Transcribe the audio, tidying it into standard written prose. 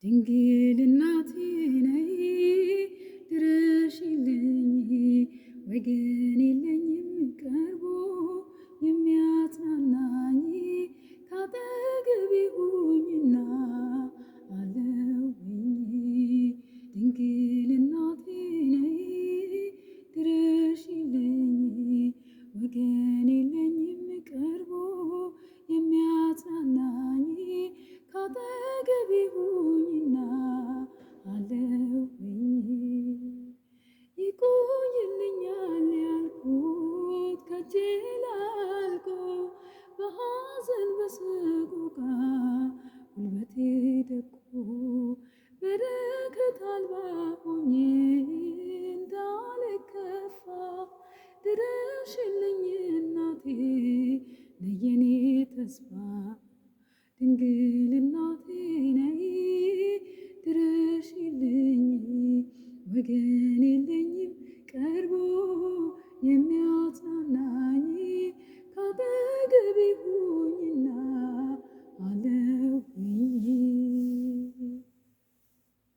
ድንግል እናቴ ነይ ድረሽልኝ፣ ወገን የለኝም ቀርቦ የሚያጽናናኝ፣ ካጠገቤ ሁኚና አለሁኝ። ድንግል እናቴ ነይ ድረሽልኝ፣ ወገን የለኝም ቀርቦ የሚያጽናናኝ፣ ካጠገቤ ሁኚና አለሁኝ። ይቆይልኛል ያልኩት ከእጄ ላልቆ፣ በሐዘን በሰቆቃ ጉልበቴ ደቆ፣ በረከት አልባ ሆኜ እንዳልከፋ፣ ድረሽልኝ እናቴ ነይ የኔ ተስፋ። ድንግል እናቴ ነይ ድረሽልኝ፣ ወገን የለኝም